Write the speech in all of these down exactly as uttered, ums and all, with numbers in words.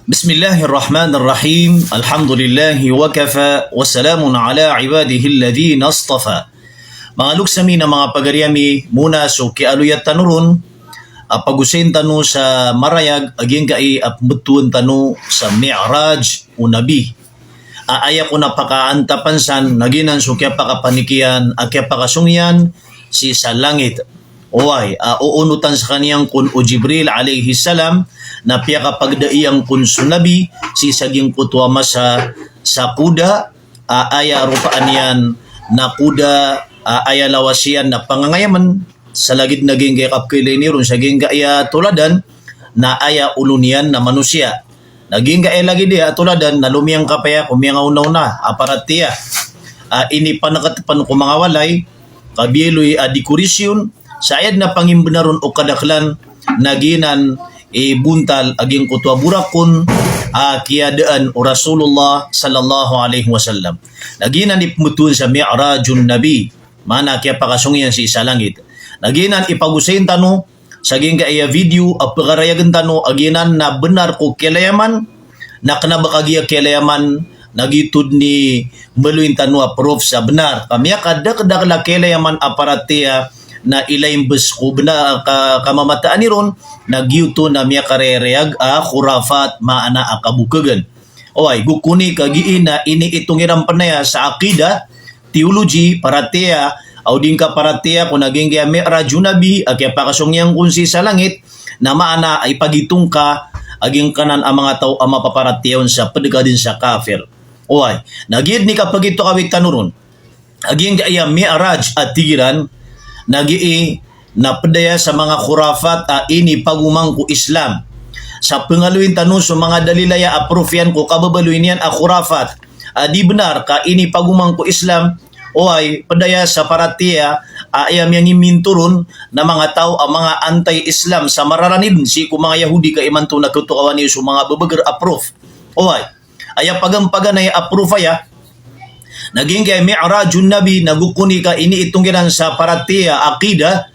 Bismillahirrahmanirrahim. Alhamdulillahi wa kafa, wa salamun ala ibadihilladhina istafa. Manga loks ami na manga pagari ami, mona so kiyaaloya tano ron, a pagosayin tano sa marayag a giyangkai a pmbtowan tano sa Mi'raj o Nabi. A aya kon a pakaantapan san na giyanan so kiyapakapanikiyan a kiyapakasong iyan sii sa langit. Oway, a oonotan skaniyan kon o Jibril alayhis salam, na piyakapagda iyan kon so Nabi sii sa giyangkoto a masa sa koda, a aya ropaan iyan na koda, a aya lawas iyan na pangangayamen, sa lagid na giyangkai a kapkhailay niyo ron sa giyangkai a toladan, na aya olo niyan na manosiya. Na giyangkai a lagid iyan a toladan na lomiyangkapaya ko miyangaonaona a paratiyaya. A inipanakatpan ko manga walay, kabiloy a decoration, sa aya dn a pangimbenar on o kadaklan, na giyanan i bontal a giyangkoto a borakon a kiyadaan o Rasulullah sallallahu alayhi wasallam. Na giyanan i pmbtowan sa Mi'rajun Nabi, maana kiyapakasong iyan sii sa langit. Na giyanan i pagosayin tano sa giyangkai a video a pkarayagen tano a giyanan na benar ko kilayaman, na kna ba kagiya kilayaman, na giyoto dn i mbaloyin tano a proof sa benar. Ka miyakadakdakel a kilayaman a paratiyaya na ilay mbes ko bena-, ka-, kamamataan iron, na giyoto na miyakarereyag a khurafat, maana a kabokhagn. Oway, gokoni ka gii na iniitong iran pn aya sa aqidah, theology, paratiyaya, aw di ngka paratiyaya ko na giyangkai a Mi'rajun Nabi a kiyapakasong iyan kon sii sa langit, na maana a ipagitong ka a giyangkanan a manga taw a mapaparatiyaya on sa pd ka dn sa kafir. Oway, na giya dn i kapagitong a wit tano ron a giyangkai a Mi'raj a tig iran, na gii na pd aya sa manga khurafat a inipagoman ko Islam. Sa pngaloyin tano so manga dalil aya a proof iyan ko kababaloy niyan a khurafat a di benar ka inipagoman ko Islam, oway, pd aya sa paratiyaya a aya miyangiminto ron na manga taw a manga anti-Islam sa mararani dn sii ko manga Yahudi ka imanto na khatokawan iyo so manga bbgr a proof. Oway. Aya paganay a proof aya na giyangkai a Mi'rajun Nabi na gokoni ka iniitong iran sa paratiyaya, aqidah,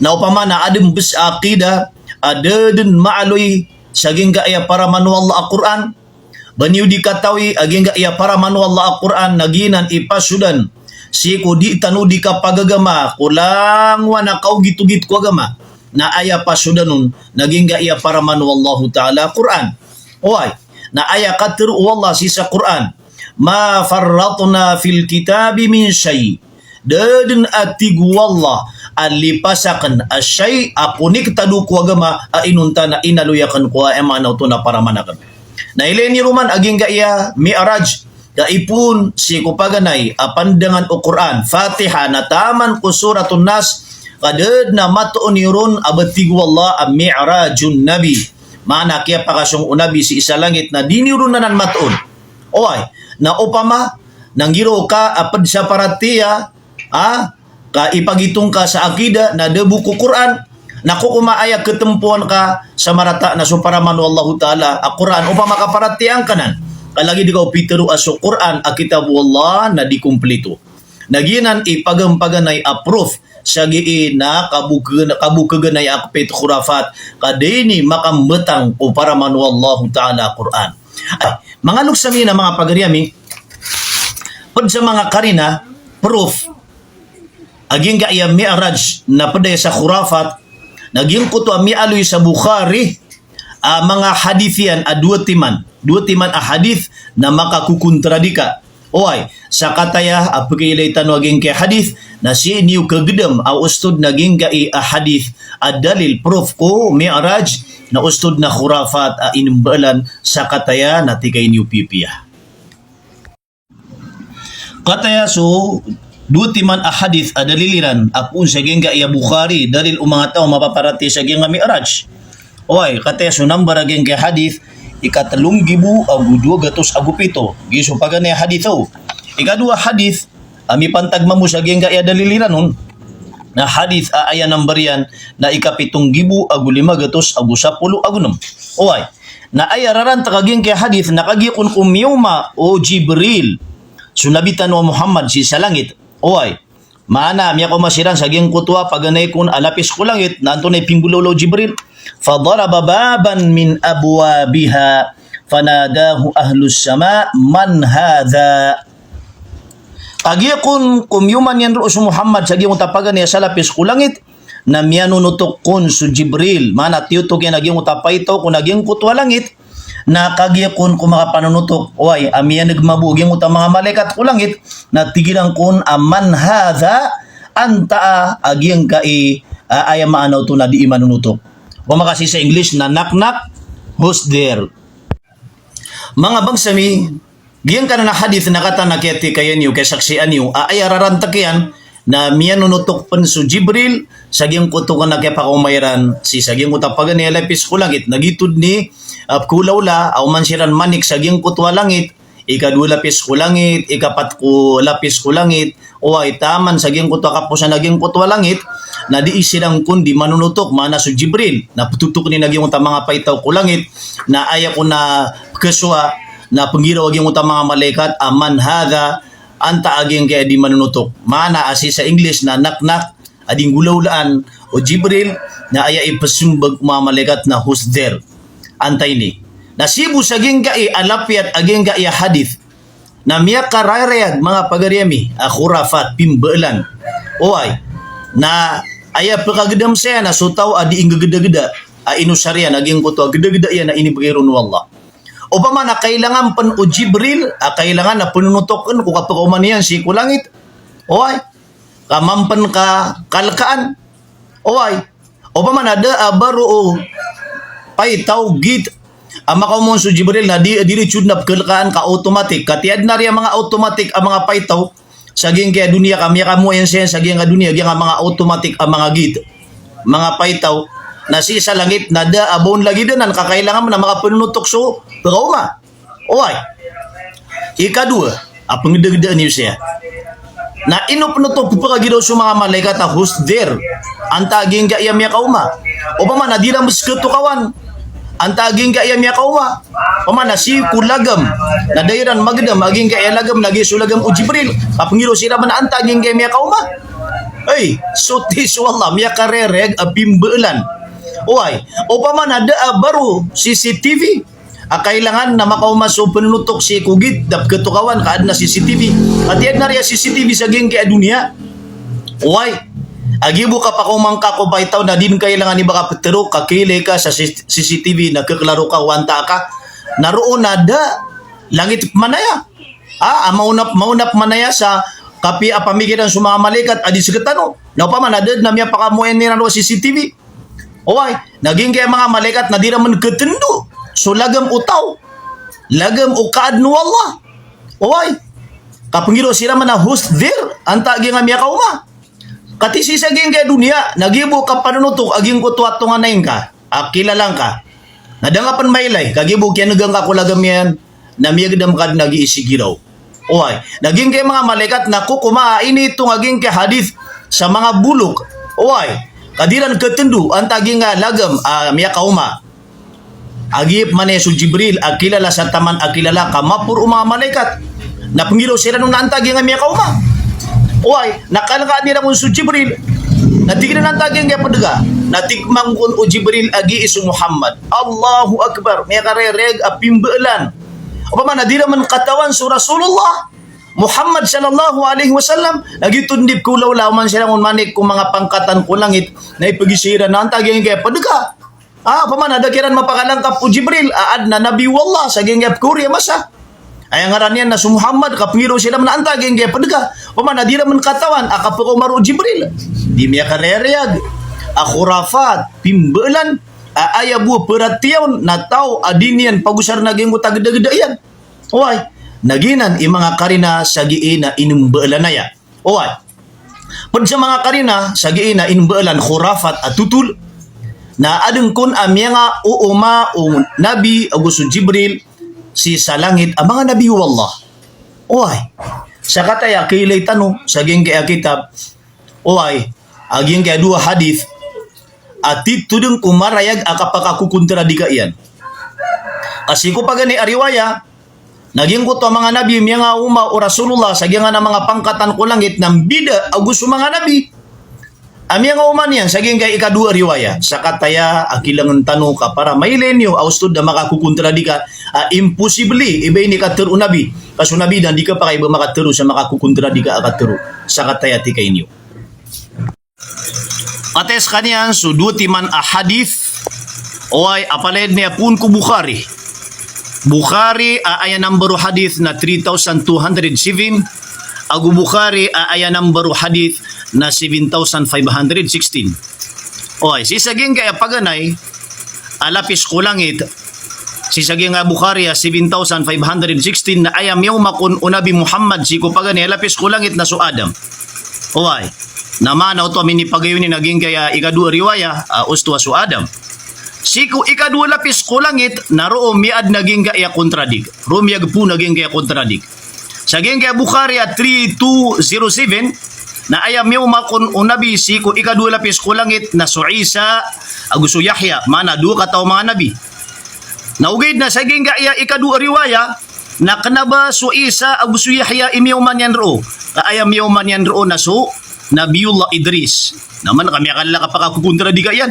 na opama na adn bes a aqidah a da dn maaloy sa giyangkai a paraman o Allah a Qur'an. Ba niyo di katawi a giyangkai a paraman o Allah a Qur'an na giyanan i pasodan sii ko di tano di kapagagama ko langowan a kaogitogit ko agama. Na aya pasodan on na giyangkai a paraman o Allahu Ta'ala a Qur'an. Oway. Na aya katharo o Allah sii sa Qur'an, "Ma farratna fil kitabi min shay'." Da dn a tig o Allah a lipas akn a shay' a connectado ko agama a inonta na inaloy akn ko a aya maana oto na paraman akn. Na ilay niyo roman a giyangkai a Mi'raj, ka ipoon sii ko paganay a pandangan o Qur'an, Fatiha na taman ko Suratun Nas, ka da dn a matoon iyo ron a ba tig o Allah a Mi'rajun Nabi. Maana kiyapakasong o Nabi sii sa langit na di niyo ron anan matoon. Oway, na opama na nggiraw ka a pd sa paratiyaya, a, ka ipagitong ka sa aqidah na da bo ko Qur'an, na kokoma aya khatempowan ka sa marata na so paraman o Allahu Ta'ala a Qur'an, opama ka paratiyayaan ka nan, ka lagid ka o pitharo a so Qur'an a kitab o Allah na di komplito. Na giyanan i paganay a proof sa gii na kabokhag-, kabokhaganay a kpit, khurafat, ka da ini makambtang ko paraman o Allahu Ta'ala a Qur'an. Ay, manga loks ami na manga pagari ami, pd sa manga qarina, proof, a giyangkai a Mi'raj na pd aya sa khurafat, na giyangkoto a miyaaloy sa Bukhari a manga hadith iyan a dowa timan, dowa timan a hadith na makakokontradi ka. Oway, sakataya a pkhailay tano a giyangkai a hadith na sii niyo khagdam a ostod na giyangkai a hadith a dalil, proof ko Mi'raj na ostod na khurafat a inimbaalan, sakataya na tig a iniyo pipiya. Kataya so dowa timan a hadith a dalil iran a poon sa giyangkai a Bukhari, dalil o manga taw a mapaparatiyaya sa giyangkai a Mi'raj. Oway, kataya so number a giyangkai a hadith, ika tlo nggibo ago dowa gatos ago pito. Giya so paganay a hadith o. Ikadowa a hadith a mipantag mambo sa giyangkai a dalil iran on, na hadith a aya number iyan na ika pito nggibo ago lima gatos ago sapolo ago nem. Oway. Na aya rarantag a giyangkai a hadith na kagiya kon ko miyaoma o Jibril so Nabi tano a Muhammad sii sa langit. Oway. Maana, miyakaoma siran sa giyangkoto a paganay kon a lapis ko langit, na antonaa i pimbolawla o Jibril? "Fadaraba baban min abwabiha, fanadahu ahlus sama, "Man hadha?" Kagiya kon ko miyoman iyan roo so Muhammad sa giyangkoto a paganay a salapis ko langit, na miyanonotok kon so Jibril. Maana tiyotok iyan a giyangkoto a paitaw ko na giyangkoto a langit, na kagiya kon ko makapanonotok, oway, a miyanegma bo giyangkoto a manga malaikat ko langit, na tig iran kon a, "Man hadha?" Antaa a giyangkai a, aya maana oto na dii manonotok. Opama ka sii sa English na knock knock, who's there? Manga bangsa mi, giyangkanan a hadith na katii na kiyatikayan iyo, kiyasaksian iyo, a aya rarantag iyan, na miyanonotok pen so Jibril sa giyangkoto a kiyapakaoma iran sii sa giyangkoto a paganay a lapis ko langit, na giyoto den i, ah, pekhaolawla a oman siran manik sa giyangkoto a langit, ikadowa lapis ko langit, ikapat ko lapis ko langit, oway, taman sa giyangkoto a kaposan a giyangkoto a langit, na dii siran kon dii manonotok, maana so Jibril, na petotoken iyan a giyangkoto a manga paitaw ko langit, na aya kon a pekesowa, na penggiraw a giyangkoto a manga malaikat a, "Man hadha?" Antaa a giyangkai a dii manonotok. Maana a sii sa English na knock knock, a dii nggolawlaan o Jibril, na aya ipesembag o manga malaikat na, "Who's there?" Antaa ini. Na sii bo sa giyangkai a lapiyat a giyangkai a hadith, na miyakararayag, manga pagari ami, a khurafat, pimbeelan. Oway. Na aya pekagedam saya na so taw a dii nggegedageda a inosar iyan a giyangkoto a gedageda iyan a inibegay ron o Allah. Opama na kailangan pen o Jibril, a kailangan a penonotoken ko kapekaoma niyan sii ko langit. Oway. Ka mampen ka kalekaan. Oway. Opama na da a baro o paitaw, gate, a makaoma on so Jibril na di, diretso den a pekalekaan ka automatic. Katii aden a riya manga automatic a manga paitaw sa giyangkai a doniya ka miyakamoa iyan saya sa giyangkai a doniya, giyangkai a manga automatic a manga gate, manga paitaw. Na sii sa langit na da a ba on lagid anan ka kailangan na makapenonotok so pekaoma. Oway. Ikadowa a pengedagedaan iyo saya. Na ino pen oto pepekagiraw so manga malaikat a, "Who's there?" Antaa a giyangkai a miyakaoma. Opama na di iran mesketokawan. Antaa a giyangkai a miyakaoma. Opama na sii ko lagam. Na da iran magedam a giyangkai a lagam na giya so lagam o Jibril. Ka penggiraw siran man antaa a giyangkai a miyakaoma. Ay, so tig so Allah, miyakarereg a pimbeelan. Oway. Opama na da a baro C C T V. A kailangan na makaoma so penonotok sii ko gate, da peketokawan ka aden a C C T V. Katii aden a riya C C T V sa giyangkai a doniya. Oway. A giya bo kapakaoma ngka ko paitaw na di den kailangan i ba ka petero, ka kailay ka sa C-, C C T V na keklaro ka o antaa ka. Na roo na da langit pemanaya. A, a maona, maona pemanaya sa kapiya a pamikiran so manga malaikat a di seketano. Na opama na da den a miyapakamoa iyan iran roo a C C T V. Oway, na giyangkai a manga malaikat na di iran man ketendo so lagam o taw. Lagam o kaaden o Allah. Oway. Ka penggiraw siran man a, "Who's there?" Antaa a giyangkai a miyakaoma. Katii sii sa giyangkai a doniya, na giya bo kapanonotok a giyangkoto a tonganay ngka a kilala ngka. Na da ngka pen mailay, ka giya bo kiyanegang ka ko lagam iyan, na miyagedam ka den a gii sigiraw. Oway. Na giyangkai a manga malaikat na kokoma a initong a giyangkai a hadith sa manga bolok. Oway. Ka di iran ketendo antaa a giyangkai a lagam a miyakaoma. A giya pemanaya so Jibril a kilala sa taman a kilala ka maporo o manga malaikat. Na penggiraw siran on na antaa a giyangkai a miyakaoma. Oway. Na kalekaan iran on so Jibril. Na tig iran antaa a giyangkai a pedega. Na tig man kon o Jibril a gii so Muhammad. Allahu Akbar. Miyakarereg a pimbeelan. Opama na di iran man katawan so Rasulullah Muhammad sallallahu alaihi wasallam, na giyoto den i pekhaolawla oman siran on manik ko manga pangkatan ko langit, na ipegiza iran na antaa a giyangkai a pedega. A, opama na da kiran mapakalangkap o Jibril a aden a Nabi o Allah sa giyangkai a pekhaori a masa. Aya ngaran iyan na so Muhammad, ka penggiraw siran man antaa a giyangkai a pedega. Opama na di iran man katawan a kapekaoma roo o Jibril. Di miyakarereg a khurafat, pimbeelan, a aya bo a paratiyaya on na taw a di niyan pagosaren a giyangkoto a gedageda iyan. Oway, na giyanan i manga karina sa gii na inembeelan aya. Oway. Ped sa manga karina sa gii na inembeelan khurafat a totol. Na aden kon a miyangaooma o Nabi ago so Jibril sii sa langit a manga nabi o Allah. Oway. Sakataya kailay tano sa giyangkai a kitab. Oway, a giyangkai a dowa hadith a titho den ko marayag a kapakakokontradika iyan. Ka sii ko paganay a riwaya, na giyangkoto a manga nabi miyangaoma o Rasulullah sa giyangkanan a manga pangkatan ko langit na mbida ago so manga nabi. A miyangaoma niyan sa giyangkaya ikadowa a riwaya, sakataya a kilangan tano ka para mailay niyo a osto da makakokontradika a imposible i ba ini katharo o Nabi. Ka so Nabi na di kapakay ba makatharo sa makakokontradika a katharo. Sakataya tikain iyo. Kataya skaniyan so dowa timan a hadith, oway, a palaya niyan poon ko Bukhari. Bukhari a aya number o hadith na three thousand two hundred seven, ago Bukhari a aya number o hadith na seven thousand five hundred sixteen. Oway, sii sa giyangkaya paganay a lapis ko langit, sii sa giyangkaya Bukhari a seven thousand five hundred sixteen na aya miyaoma kon o Nabi Muhammad sii ko paganay a lapis ko langit na so Adam. Oway, na maana oto a minipagayon iyan a giyangkaya ikadowa a riwaya a osto a so Adam. Sii ko ikadowa a lapis ko langit na roo miyaadn a giyangkaya kontradik. Roo miyagpoon a giyangkaya kontradik. Sa giyangkaya Bukhari a three two zero seven, na aya miyaoma kon o Nabi sii ko ikadowa a lapis ko langit na so Isa ago so Yahya, maana dowa kataw a manga nabi. Na ogaid na sa giyangkaya ikadowa a riwaya, na kna ba so Isa ago so Yahya i miyaoma niyan roo. Ka aya miyaoma niyan roo na so Nabiyullah Idris. Na man ka miyakalala ka pakakokontradika iyan.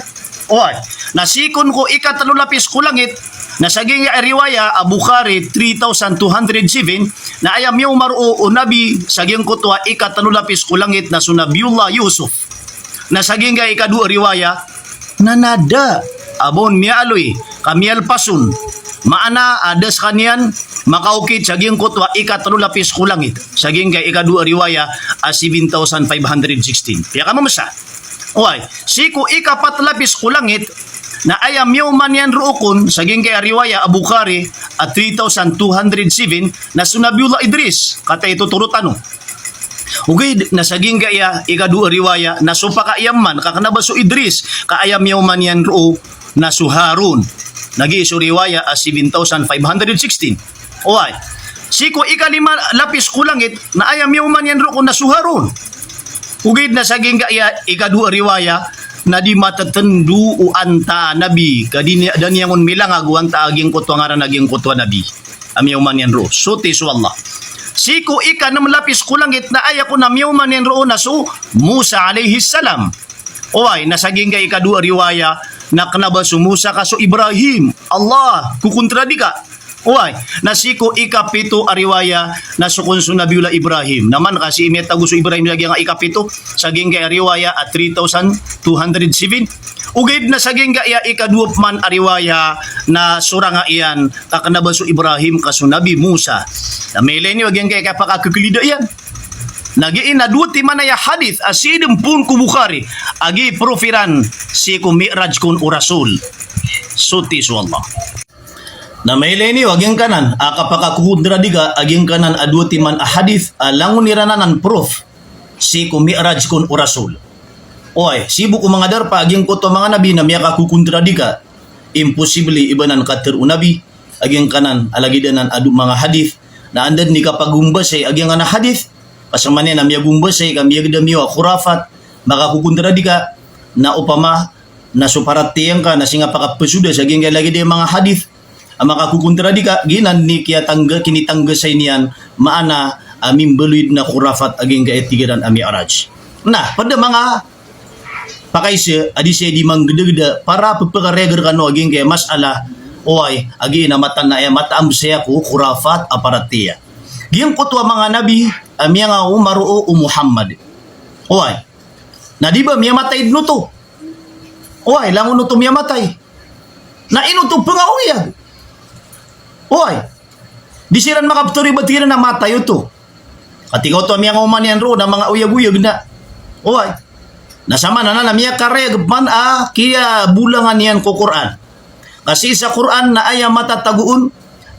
Oway. Na sii kon ko ikatlo a lapis ko langit, na sa giyangkaya riwaya a Bukhari three thousand two hundred seven, na aya miyaoma roo o Nabi sa giyangkoto a ikatlo a lapis ko langit na so Nabiyullah Yusuf. Na sa giyangkaya ikadowa a riwaya, na nada a ba on miyaaloy ka miyalpas on. Maana a da skaniyan makaokit sa giyangkoto a ikatlo a lapis ko langit. Sa giyangkaya ikadowa a riwaya a seven thousand five hundred sixteen. Piyakamamsa. Oway, sii ko ikapat a lapis ko langit, na aya miyaoma niyan roo kon, sa giyangkaya riwaya a Bukhari a three thousand two hundred seven, na so Nabiyullah Idris, kataya itotoro tano. Ogaid na sa giyangkaya ikadowa a riwaya, na so pakaiyaman, ka kna ba so Idris, ka aya miyaoma niyan roo, na so Harun. Na gii so riwaya a seven thousand five hundred sixteen. Oway. Sii ko ikalima a lapis ko langit, na aya miyaoma niyan roo kon na so Harun. Ogaid na sa giyangkaya ikadowa a riwaya, na di matatndo o antaa a nabi, ka di ni-, da niyan on milangag o antaa a giyangkoto a ngaran a giyangkoto a nabi a miyaoma niyan roo. Soti so Allah. Sii ko ikanm a lapis ko langit, na aya kon a miyaoma niyan roo na so Musa alayhis salam. Oway, na sa giyangkaya ikadowa a riwaya, na kna ba so Musa ka so Ibrahim. Allah, kokontradika. Oway, na sii ko ikapito a riwaya, na so kon so Nabiyullah Ibrahim. Na man ka sii miyatago so Ibrahim sa giyangkaya ikapito, sa giyangkaya riwaya a three thousand two hundred seven. Ogaid na sa giyangkaya ikadowa pman a riwaya, na so ranga iyan, ka kna ba so Ibrahim ka so Nabi Musa. Na mailay niyo a giyangkaya kapakakekelida iyan. Na gii na dowa timan aya hadith a sii dn poon ko Bukhari a gii proof iran sii ko Mi'raj kon o Rasul. Soti so Allah. Na mailay niyo a giyangkanan a kapakakokontradika a giyangkanan a dowa timan a hadith a langon iran anan proof sii ko Mi'raj kon o Rasul. Oway, sii bo ko manga darpa a giyangkoto a manga nabi na miyakakokontradika. Imposible i ba anan katharo o Nabi a giyangkanan a lagid anan a dowa manga hadith. Na anda dn i kapagombasay a giyangkanan a hadith. Ka samanaya na miyagombasay ka miyagdam iyo a khurafat, makakokontradika, na opama na so paratiyaya ngka na sii nga pakapesoda sa giyangkaya lagid iyan manga hadith a makakokontradika, giyanan i kiyatangga-, kinitanggasay niyan, maana a mimbaloy dn a khurafat a giyangkaya tig iran a Mi'raj. Na pd a manga pakaiza a di saya di manggdagda para pphakariyaga rkano a giyangkaya mas'ala, oway, a giya na mataan a aya mataambsaya ko khurafat a paratiyaya. Giyangkoto a manga nabi a miyangaoma roo o Muhammad. Oway. Na di ba miyamatay dn oto? Oway, langon oto miyamatay. Na ino oto pngaoyag? Oway. Di siran makaptharo i ba tig iran a matay oto. Ka tig o oto a miyangaoma niyan roo na manga oyag-oyag na. Oway. Na samanaya na miyakarayag pman a kiyabolangan iyan ko Qur'an. Ka sii sa Qur'an na aya matatago on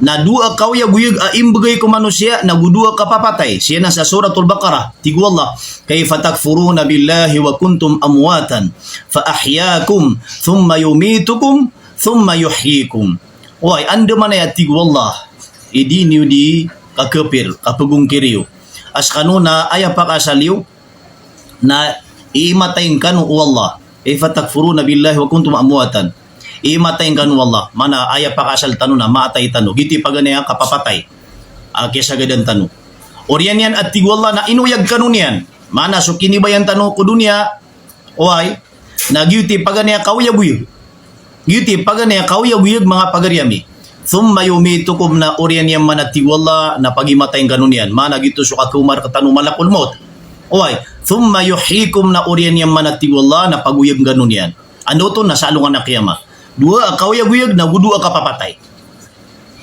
na dowa a kaoyagoyag a imbgay ko manosiya na go dowa a kapapatay. Sii na sa Suratul Baqarah, tig o Allah, "Kayfa takfuruna billahi wa kuntum amwatan fa ahyakum thumma yumitukum thumma yuhyikum." Oway, andamanaya, tig o Allah, i di niyo di kakapir, kapagongkir iyo a skano na aya pakaasal iyo na iimatayin kano o Allah. "Kayfa takfuruna billahi wa kuntum amwatan." Iimatayin kano o Allah. Maana aya pakaasal tano na maatay tano. Giyoto i paganay a kapapatay a kiyasagadan tano. Oriyan iyan a tig o Allah na inoyag kano niyan. Maana so kinibayan tano ko doniya, Oway, na giyoto i paganay a kaoyagoyag. Giyoto i paganay a kaoyagoyag, manga pagari ami. Thumma yumitukum, na oriyan iyan man a tig o Allah na pagimatayn kano niyan. Maana giyoto so kakeomar rektano o malakul mawt. Oway, thumma yuhyikum, na oriyan iyan man a tig o Allah na pagoyagn kano niyan. Anda oto? Na sa alongan a qiyamah. Dowa a kaoyagoyag na go dowa a kapapatay.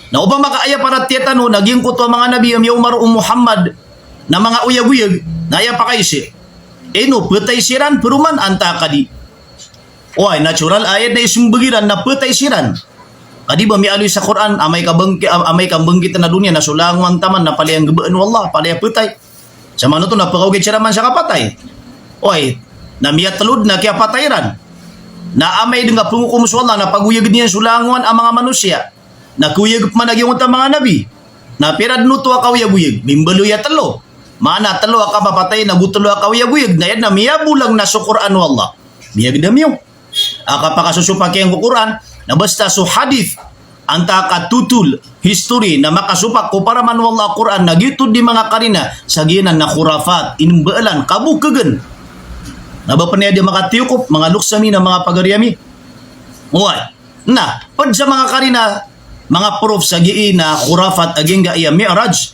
Na opama ka aya paratiyaya tano na giyangkoto a manga nabi a miyaoma roo o Muhammad na manga oyagoyag, na aya pakaiza, ino, petay siran, peroman, antaa ka di. Oway, natural a aya den a isembag iran na petay siran. Ka di ba miyaaloy sa Qur'an, amay ka bangki-, am-, amay ka bangkit a doniya na so langowan taman na palaya nggebaan o Allah, palaya petay. Sa manoto na pekaogi siran man sa kapatay. Oway, na miyatelo den a kiyapatay iran. Na amay den a pengokom so Allah na pagoyagn iyan so langowan a manga manosiya. Na koyag pman a giyangkoto a manga nabi. Na pira den oto a kaoyagoyag? Mimbaloy a telo. Maana telo a kapapatay na go telo a kaoyagoyag. Na aya den a miyabolang na so Qur'an o Allah. Miyagedam iyo a kapakasosopak iyan ko Qur'an, na basta so hadith, antaa ka totol, history, na makasopak ko paraman o Allah a Qur'an, na giyoto di manga karina sa giyanan na khurafat, inimbaalan, kabokegen. Na ba pen aya di makatiyokop, manga loks ami na manga pagari ami. Oway. Na ped sa manga karina, manga proof sa giyai na khurafat a giyangkaya Mi'raj,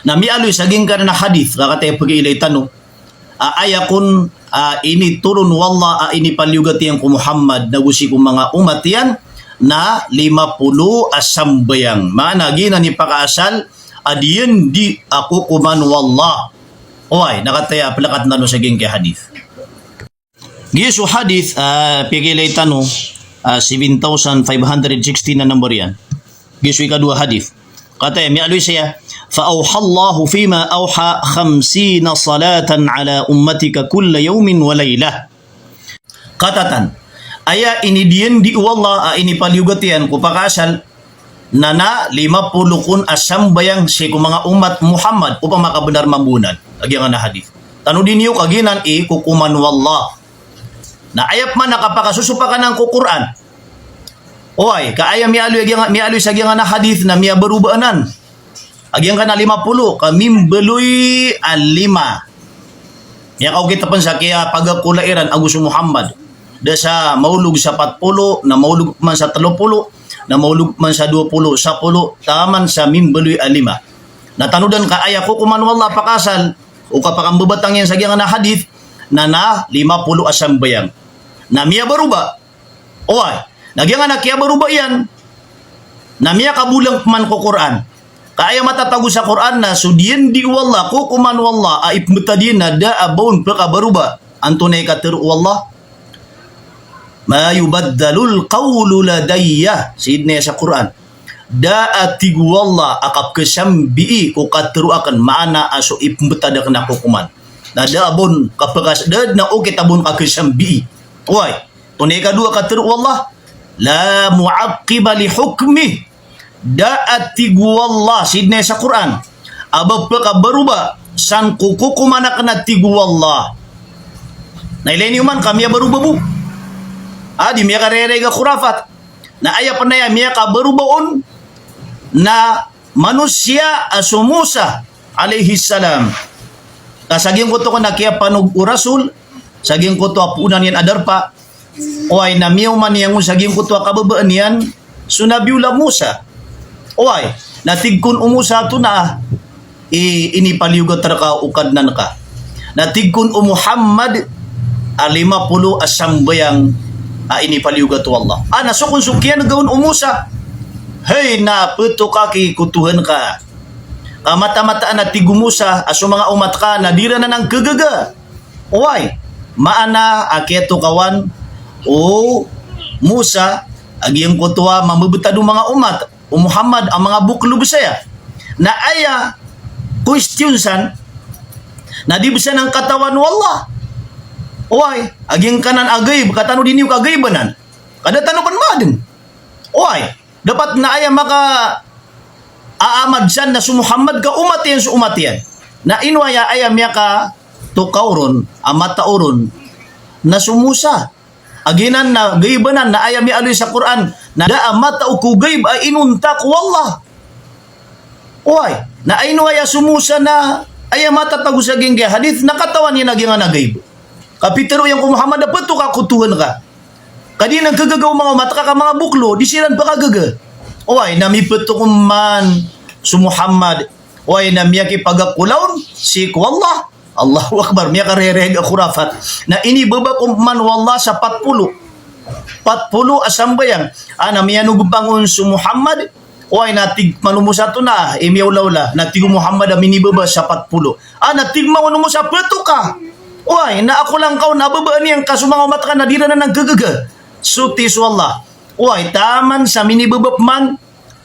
na miyaaloy sa giyangkanan a hadith, ka kataya pegiilay tano a aya kon a initoron o Allah a inipaliyogat iyan ko Muhammad nago sii ko manga omat iyan na lima polo a sambayang. Maana giyanan i pakaasal a diyandi a kokoman o Allah. Oway, na kataya pelekat tano sa giyangkaya hadith. Giya so hadith, ah, pegiilay tano, ah, seven thousand five hundred sixteen na number iyan. Giya so ikadowa hadith. Kataya, miyaaloy saya, "Fa awha Allahu fima awha khamsina salatan ala ummatika kulla yawmin wa laylah." Katatan, aya inidiyandi o Allah a inipaliyogat iyan ko pakaasal na na lima polo kon a sambayang sii ko manga omat Muhammad, opama ka benar mambo anan a giyangkanan a hadith. Tanodi niyo ka giyanan i kokoman o Allah. Na aya pman a kapakasosopak anan ko Qur'an. Oway, ka aya miyaaloy a giyang-, miyaaloy sa giyangkanan a hadith na miyabaroba anan a giyangkanan a lima polo, ka mimbaloy a lima. Miyakaokit pen sa kiyapagakola iran ago so Muhammad. Da sa maolog sa pat polo, na maolog man sa telo polo, na maolog man sa dowa polo, sapolo, taman sa mimbaloy a lima. Na tanodan ka aya kokoman o Allah a pakaasal, o kapakambebatang iyan sa giyangkanan a hadith, na na lima polo a sambayang. Na miyabaroba, Oway, na giyangkanan a kiyabaroba iyan na miyakabolang pman ko Qur'an. Ka aya matatago sa Qur'an na so diyandi o Allah, kokoman o Allah a ipembetad iyan na da a ba on pekabaroba. Antonaa i katero o Allah? "Ma yubaddalul qawlu ladayya." Sii den aya sa Qur'an. Da a tig o Allah a kapekesambii ko katero aken, maana a so ipembetad aken a kokoman. Na da a ba on kapekas-, da den a okit a ba on kakesambii. Oway. Antonaa i kadowa a katero o Allah? "La mu'aqqiba li hukmih." Da a tig o Allah, sii den aya sa Qur'an, a ba pekabaroba san ko kokoman aken a tig o Allah. Na ilay niyo man ka miyabaroba bo. A di miyakarereg a khurafat. Na aya pen aya miyakabaroba on na manosiya a so Musa alayhis salam. Ka sa giyangkoto kon a kiyapanog o Rasul, sa giyangkoto a poonan iyan a darpa, oway, na miyaoma niyan on sa giyangkoto a kababaan iyan so Nabiyullah Musa. Oway, na tig kon o Musa, antonaa i inipaliyogat reka o Kadnan ka? Na tig kon o Muhammad a lima polo a sambayang a inipaliyogat o Allah. A na so kon so kiyanega on o Musa, hay, na petoka ki ko Tohan ka. Ka mataan-mataan a tig o Musa a so manga omat ka na di ran anan kegaga. Oway, maana a kiyatokawan o Musa a giyangkoto a mamebetad o manga omat o Muhammad a manga boklog saya. Na aya question san na di bes anan katawan o Allah. Oway, a giyangkanan a gaib, ka tanodi niyo ka gaib anan. Ka da tano pen maaden. Oway, dapat na aya maka aamad san na so Muhammad ka omat iyan so omat iyan. Na ino aya, aya miyakatokaw ron, a matao ron, na so Musa. A giyanan na gaib anan, na aya miyaaloy sa Qur'an na da a matao ko gaib a inonta ko Allah. Oway, na ino aya so Musa na aya matatago sa giyangkaya hadith na katawan iyan a giyangkanan a gaib. a pitero iyan ko Muhammad a petoka ko Tohan ka. Ka di nan kagaga o manga omat ka, ka manga boklo, di siran pakagaga. Oway, na mipetoka man so Muhammad. Oway, na miyakipagakolaw on sii ko Allah. Allahu Akbar, miyakarereg a khurafat. Na inibaba ko man o Allah sa pat polo. Pat polo a sambayang. A, na miyanogopang on so Muhammad. Oway, na tig man o Musa oto na, i miyaolaola. Na tig o Muhammad a minibaba sa pat polo. A, na tig man o Musa petoka. Oway, na akolang ka on a babaan iyan ka so manga omat ka na di ran anan kagaga. Soti so Allah. Oway, taman sa minibaba man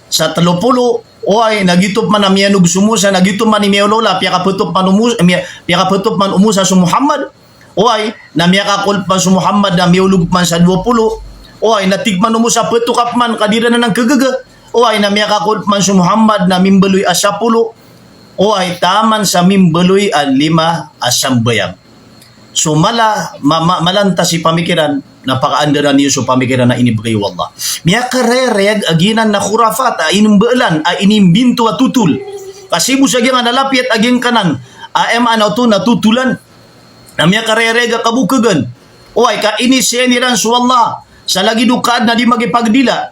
sa telo polo, oway, na giyoto man a miyanog so Musa, na giyoto man i miyaolaola, piyakapetoka man o Mus-, miya-, piyakapetoka man o Musa so Muhammad, oway, na miyakakold man so Muhammad, na miyaolog man sa dowa polo, oway, na tig man o Musa petoka man ka di ran anan kagaga, oway, na miyakakold man so Muhammad, na mimbaloy a sapolo, oway, taman sa mimbaloy a lima a sambayang. So mala, ma-, ma-, malantas i pamikiran, na pakaandaran iyo so pamikiran a inibegay o Allah. Miyakarereg a giyanan a khurafat, a inimbaalan, a inimbinto a totol. Ka sii bo sa giyangkanan a lapiyat a giyangkanan, a aya maana oto na totolan, na miyakarereg a kabokagan. Oway, ka iniseen iran so Allah sa lagid o kaadn a di magipagdila.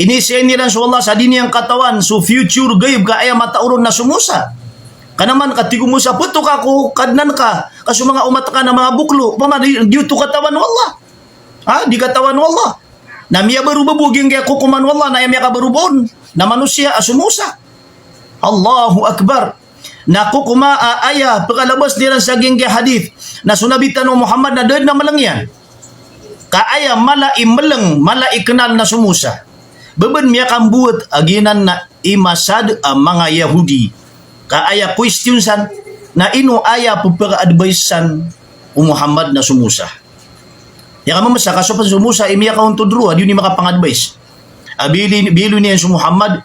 Iniseen iran so Allah sa di niyan katawan so future ghaib ka aya matao ron na so Musa. Ka naman ka tig o Musa, petoka ko Kadnan ka, ka so manga omat ka na manga boklo, opama di, di oto katawan o Allah. Ha? Di katawan o Allah. Na miyabaroba bo giyangkaya kokoman o Allah na aya miyakabaroba on na manosiya a so Musa. Allahu Akbar. Na kokoma a aya pekalabas iran sa giyangkaya hadith na so Nabi tano Muhammad na da dn a meleng iyan. Ka aya mala i meleng, mala i kenal na so Musa. Ba badn miyakambowat a giyanan na i masa dn a manga Yahudi. Ka aya question san, na ino aya pepaka-advice san o Muhammad na so Musa. Aya kamamesa ka so pn so Musa i miyakaontod roo a di on i makapang-advice. A bili-, biloy niyan so Muhammad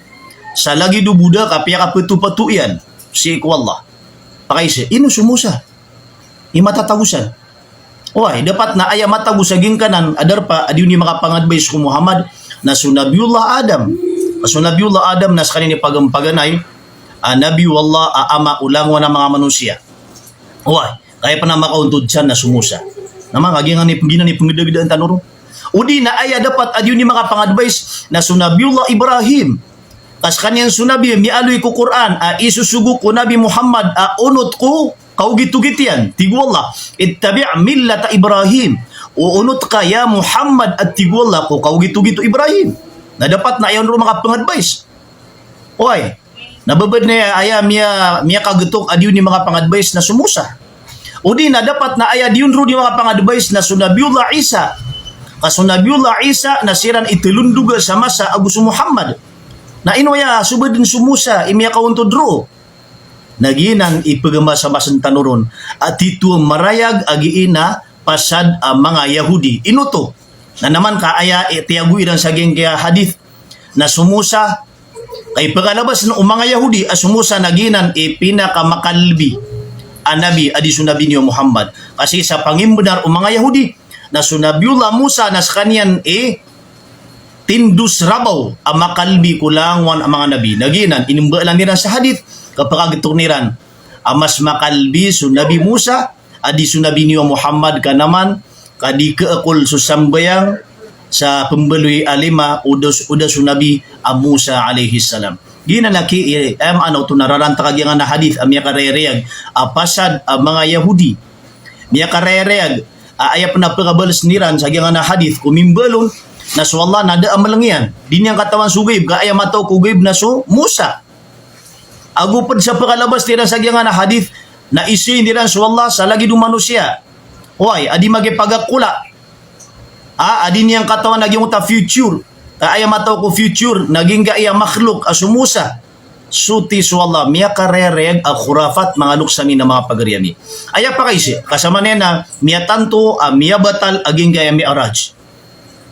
sa lagid o boda ka piyakapetopato iyan sii ko Allah. Pakaisa, ino so Musa i matatago san? Oway, dapat na aya matatago sa giyangkanan a darpa a di on i makapang-advice ko Muhammad na so Nabiyullah Adam. Na so Nabiyullah Adam na sekaniyan i pagan-, paganay a Nabiyullah a ama o langowan a manga manosiya. Oway, ka aya pn a makaontod san na so Musa. Na manga giyanan i pengginan i penggedagedaan tano ron. O di na aya dapat a di on i makapang-advice na so Nabiyullah Ibrahim. Ka sekaniyan so Nabi miyaaloy ko Qur'an a isosogo ko Nabi Muhammad a onot ko kaogitogit iyan, tig o Allah, "Ittabi' millata Ibrahim." O onot ka ya Muhammad a tig o Allah ko kaogitogit o Ibrahim. Na dapat na aya on roo makapang-advice. Oway, na ba badn a aya miya-, miyakagetok a di on i makapang-advice na so Musa. O di na dapat na aya di on roo di makapang-advice na so Nabiyullah Isa. Ka so Nabiyullah Isa na siran i telondoga sa masa ago so Muhammad. Na ino aya so badn so Musa i miyakaontod roo? Na giyanan i pegamasamasn tano ron a tito a marayag a giyanan a pasad a manga Yahudi. Ino oto? Na naman ka aya i tiyago iran sa giyangkaya hadith na so Musa, ka ipekalabas o manga Yahudi a so Musa na giyanan i pinakamakalbi a nabi a di so nabi niyo Muhammad. Ka sii sa pangimbenar o manga Yahudi na so Nabiyullah Musa na sekaniyan i tindos rabaw a makalbi ko langowan a manga nabi. Na giyanan inimbaalan iran sa hadith, ka pakagetok iran a mas makalbi so Nabi Musa a di so nabi niyo Muhammad, ka naman ka di keekol so sambayang sa pembaloy a lima o da so, o da so Nabi a Musa alayhis salam. Giyanan a ki, eh, aya maana oto na raranta ka giyangkanan a hadith a miyakarereyag a pasad a manga Yahudi. Miyakarereyag a aya pn a pekabalsn iran sa giyangkanan a hadith ko mimbaal on na so Allah na da a meleng iyan. Di niyan katawan so ghaib, ka aya matao ko ghaib na so Musa. Ago pd sa pekalabas iran sa giyangkanan a hadith na iseen iran so Allah sa lagid o manosiya. Oway, a di magipagakola. A, a di niyan katawan a giyangkoto a future. Ka aya matao ko future na giyangkaya makhluk a so Musa. Soti so Allah, miyakarereyag a khurafat, manga loks ami na manga pagari ami. Aya pakaisa, ka samanaya na miyatanto a miyabatal a giyangkaya Mi'raj.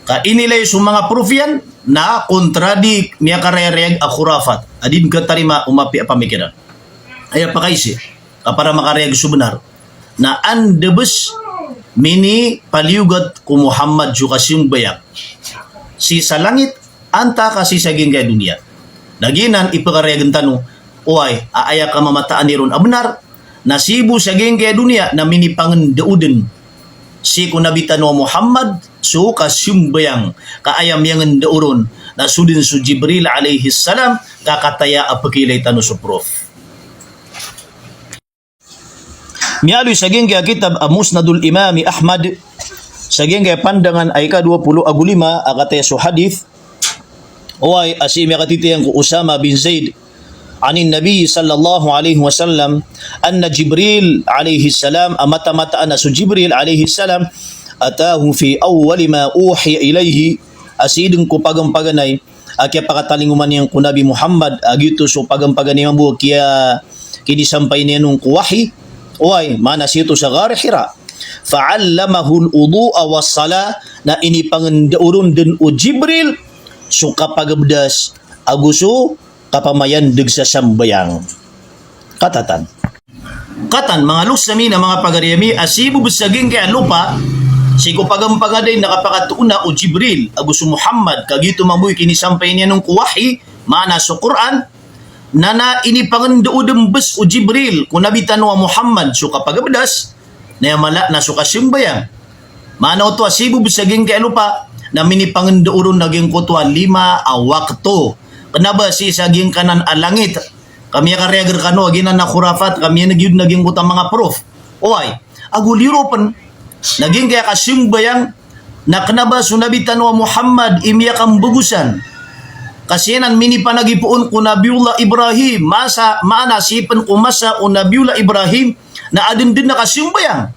Ka inilay so manga proof iyan na contradict, miyakarereyag a khurafat a di dn katarima o mapiya a pamikiran. Aya pakaisa, ka para makarayag so bnar na anda bs minipaliyogat ko Muhammad so kasimbayang sii sa langit antaa ka sii sa giyangkaya doniya. Na giyanan i pekarayagn tano, oway, a aya kamamataan iron a bnar na sii bo sa giyangkaya doniya na minipangendaoden sii ko Nabi tano a Muhammad so kasambayang, ka aya miyangndao ron na so dn so Jibril alayhis salam, ka kataya a pkhailay tano so proof. Miyaaloy sa giyangkaya kitab a Musnadul Imami Ahmad, sa giyangkaya pandangan a ika dowa polo ago lima a kataya so hadith, oway, a sii miyakatitiyaan ko Usama bin Zaid, anin Nabi sallallahu alayhi wasallam, anna Jibril alayhis salam, a mataan-mataan a so Jibril alayhis salam, atahu fi awwali ma uhiya ilayhi, a sii dn ko pagampaganay a kiyapakatalingoma niyan ko Nabi Muhammad, a giyoto so pagampaganay mambo a kiya-, kinisampay niyan on ko wahi, oway, maana sii oto sa Ghar Hira. Fa'allamahul wudu'a was salah, na inipangndao ron dn o Jibril so kapagabdas ago so kapamayandg sa sambayang. Katatan. Katan, manga loks ami na manga pagari ami, a sii bo bs sa giyangkaya lopa, sii ko pagampaganay na kapakatoona o Jibril ago so Muhammad, ka giyoto mambo i kinisampay niyan on ko wahi, maana so Qur'an, na, na inipangndao dn bs o Jibril ko Nabi tano a Muhammad so kapagabdas, na aya mala na so kasambayang. Maana oto a sii bo bs sa giyangkaya lopa na minipangndao ron na giyangkoto a lima a wakto. Kna ba sii sa giyangkanan a langit. Ka miyakarayag rkano a giyanan a khurafat, ka miyan'g iyo dn a giyangkoto a manga proof. Oway, ago liyo ron pn na giyangkaya kasambayang na kna ba so Nabi tano a Muhammad i miyakambagosan. Ka sii anan minipanagipoon ko Nabiyullah Ibrahim, masa, maana sii pn ko masa o Nabiyullah Ibrahim na adn dn a kasambayang.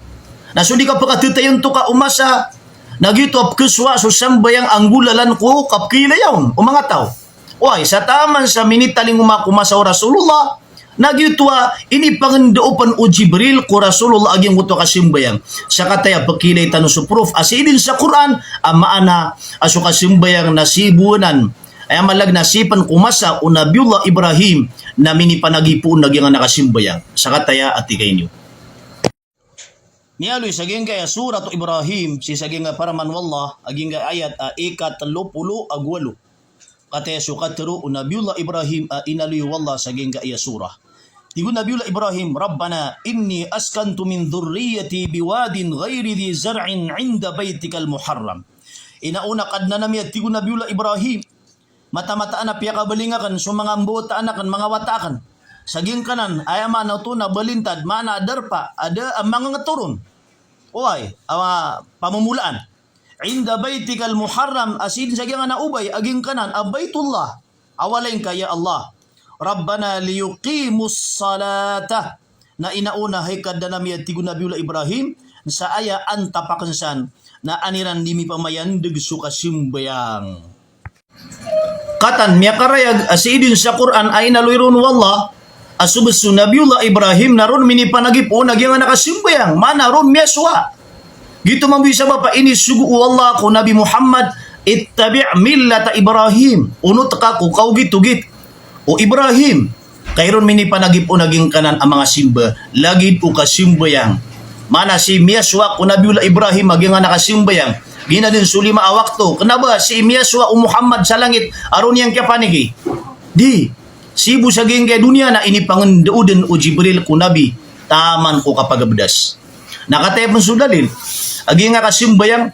Na so di kapkatatayan oto ka o masa, na giyoto a pkhasowa so sambayang a nggolalan ko kapkhailaya on o manga taw. Oway, sa taman sa minitalingoma ko masa o Rasulullah, na giyoto a inipangndao pn o Jibril ko Rasulullah a giyangkoto a kasambayang. Sa kataya a pkhailay tano so proof a sii dn sa Qur'an a maana a so kasambayang na sii bo anan, aya maana na sii pn ko masa o Nabiyullah Ibrahim na minipanagipoon a giyanan a kasambayang. Sa kataya a tig iyan iyo. Miyaaloy sa giyangkaya Surat Ibrahim, sii sa giyangkaya paraman o Allah, a giyangkaya ayat a ika tlo polo ago walo. Kataya so katharo o Nabiyullah Ibrahim a inaloy o Allah sa giyangkaya surah. Tig o Nabiyullah Ibrahim, "Rabbana inni askantu min dhurriyyati biwadin ghayri dhi zar'in 'inda baytikal muharram." Ino on a Kadnan ami, a tig o Nabiyullah Ibrahim, mataan-mataan a piyakabaling akn so manga mbawataan akn, manga wata akn. Sa giyangkanan, aya maana oto na balintad, maana a darpa a da a mangngtoron. Oway, a pamomolaan. 'Inda baytikal muharram, a sii dn sa giyangkanan a obay a giyangkanan a Baitullah. A walay ngka ya Allah. Rabbana liyuqimus salata. Na ino on a hay Kadnan ami, a tig o Nabiyullah Ibrahim, sa aya antap akn san na an iran dii mipamayandg so kasambayang. Katan, miyakarayag a sii dn sa Qur'an a inaloy ron o Allah a so bs so Nabiyullah Ibrahim na ron minipanagipoon a giyanan a kasambayang, maana ron miyasowa. Giyoto mambo i sabap a inisogo o Allah ko Nabi Muhammad, "Ittabi' millata Ibrahim." Onot ka ko kaogit-ogit o Ibrahim. Ka iron minipanagipoon a giyangkanan a manga simba, lagid o kasambayang. Maana sii miyasowa ko Nabiyullah Ibrahim a giyanan a kasambayang. Giyanan dn so lima a wakto. Kna ba sii miyasowa o Muhammad sa langit a ron iyan kiyapaniki? Di. Sii bo sa giyangkaya doniya na inipangndao dn o Jibril ko Nabi taman ko kapagabdas. Na kataya pn so dalil a giyangkaya kasambayang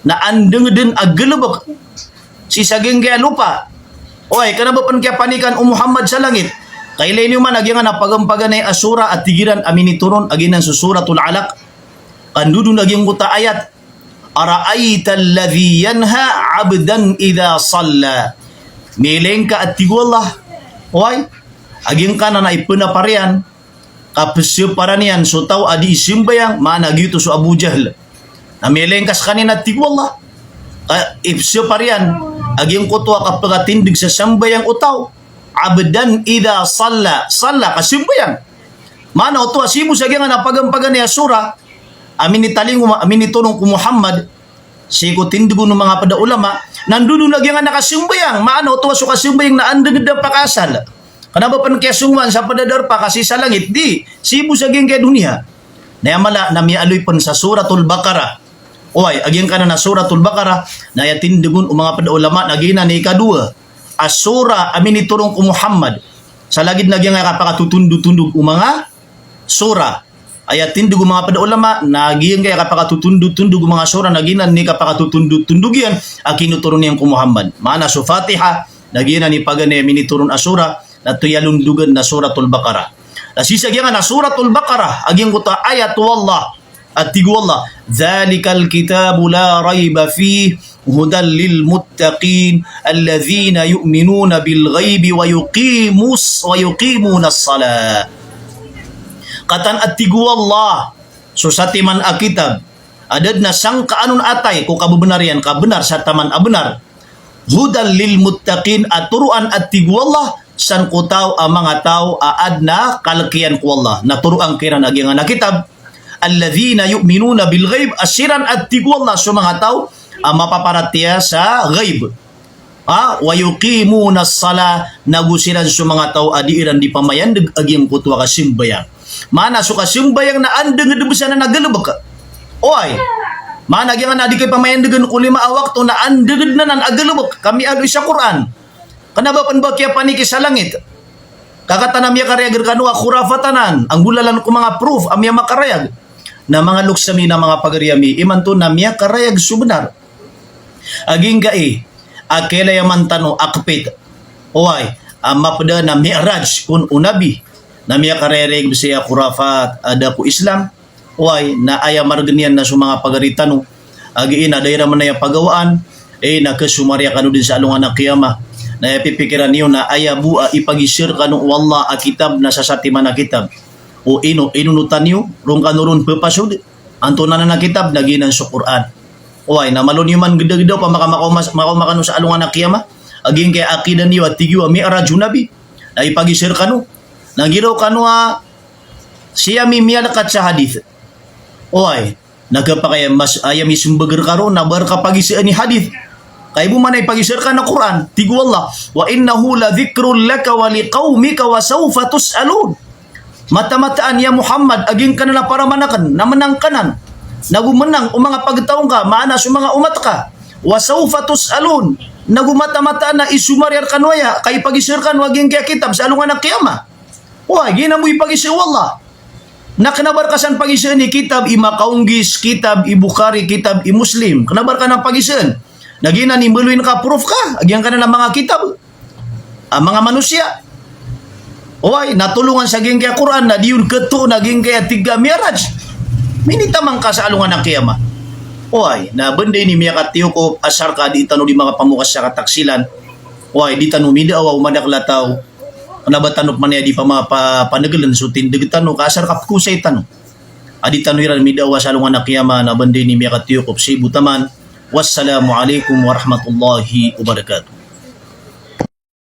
na andng dn a galbk sii sa giyangkaya lopa. Oway, kna ba pn kiyapanikan o Muhammad sa langit. Kailay niyo man a giyanan a pagampaganay a surah a tig iran a minitoron a giyanan so Suratul Alaq. Ka ndodon a giyangkoto a ayat, "Ara'aytal ladhi yanha 'abdan idha salla." Miyailay ngka, a tig o Allah, oway, a giyangkanan a ipnapar iyan, kapsaparan iyan so taw a dii sambayang, maana giyoto so Abu Jahl. Na miyailay ngka skaniyan, a tig o Allah, ka ipsapar iyan a giyangkoto a kapkatindg sa sambayang o taw. 'Abdan idha salla, salla, kasambayang. Maana oto a sii bo sa giyangkanan a pagampaganay a surah a minitalingoma, a minitoron ko Muhammad, sii ko tindg o manga pd a ulama, na ndodon a giyanan a kasambayang, maana oto a so kasambayang na andng dn a pakaasal. Kna ba pn kiyasongowan sa pd a darpa ka sii sa langit, di, sii bo sa giyangkaya doniya. Na aya mala na miyaaloy pn sa Suratul Baqarah. Oway, a giyangkanan a Suratul Baqarah, na aya tindg on o manga pd a ulama na giyanan i ikadowa a surah a minitoron ko Muhammad. Sa lagid na giyangkaya kapakatotondotondog o manga surah. Aya tindg o manga pd a ulama na giyangkaya kapakatotondotondog o manga surah na giyanan i kapakatotondotondog iyan a kinotoron iyan ko Muhammad. Maana so Fatiha na giyanan i paganay a minitoron a surah na toyalondogan na Suratul Baqarah. Na sii sa giyangkanan a Suratul Baqarah a giyangkoto a ayat o Allah a tig o Allah, "Dhalikal kitabu la rayba fih, hudan lil muttaqin, alladhina yu'minuna bil ghaybi wa yuqimus, wa yuqimunas salah." Kataan a tig o Allah, so satiman a kitab a da dn a sangkaan on a atay ko kabnar iyan, ka bnar sa taman a bnar. Hudan lil muttaqin, a toroan a tig o Allah san ko taw a manga taw a adn a kalk iyan ko Allah. Na toroan kiran a giyangkanan a kitab. Alladhina yu'minuna bil ghayb, a siran a tig o Allah so manga taw a mapaparatiyaya sa ghayb. Ha, wa yuqimunas salah, nago siran so manga taw a di iran di pamayandg a giyangkoto a kasambayang. Maana so kasambayang na andgd bs anan a galbk. Oway. Maana giyangkanan a di kay pamayandgn ko lima a wakto na andgd anan a galbk. Ka miyaaloy sa Qur'an. Kna ba pn ba kiyapaniki sa langit. Ka kataan a miyakarayag rkano a khurafat anan, a nggolalan ko manga proof a miyamakarayag. Na manga loks ami na manga pagari ami, imanto na miyakarayag so bnar. A giyangkai a kailayaman tano a kpit. Oway, a mapd a na Mi'raj kon o Nabi. Na miyakarayag bs aya khurafat a da ko Islam. Oway, na aya margn iyan na so manga pagari tano a giya na da iran man aya pagawaan, e, na khasomariya kano dn sa alongan a qiyamah. Na aya pipikiran iyo na aya bo a ipagisa rkano o Allah a kitab na sasatiman a kitab. O ino, inonotan iyo, ron kano ron ppasod. Antonaa nan a kitab na giyanan so Qur'an. Oway, na malo niyo man gdagdaw pa maka-, makaoma-, makaoma kano sa alongan a qiyamah a giyangkaya aqidah niyo a tig iyo a Mi'raj o Nabi. Na ipagisa rkano. Na giraw kano a sii ami miyalkat sa hadith. Oway, na khapakay a mas, aya mismbag rka ron na ba rka pagisaan i hadith. Ka ibo man a ipagisa rka na Qur'an. Tig o Allah, "Wa innahu la dhikrun laka wa li qawmika wa sawfa tus'alun." Mataan-mataan, ya Muhammad, a giyangkanan a paraman akn na mnang ka nan, nago mnang o manga pagtaw ngka, maana so manga omat ka. Wa sawfa tus'alun, nago mataan-mataan a isomariya rkano aya, ka ipagisa rkano a giyangkaya kitab sa alongan a qiyamah. Oway, giyanan bo i pagisa o Allah. Na kna ba rka san pagisaan i kitab i Makaonggis, kitab i Bukhari, kitab i Muslim. Kna ba rka nan pagisaan. Na giyanan i mbaloyin ka proof ka a giyangkanan a manga kitab a manga manosiya. Oway, na tolongan sa giyangkaya Qur'an, na di on kto na giyangkaya tig ka Mi'raj. Minitaman ka sa alongan a qiyamah. Oway, na bnday ini miyakatiyokop, asar ka di tano di makapamokas sa kataksilan. Oway, di tano midaawa o madakl a taw. Kna ba tano pman aya di pama-, pa-, panegln so tindg tano, ka asar ka pkosay tano a di tano iran midaawa sa alongan a qiyamah, na bnday ini miyakatiyokop sii bo taman. Wassalamu alaikum warahmatullahi wabarakatuh.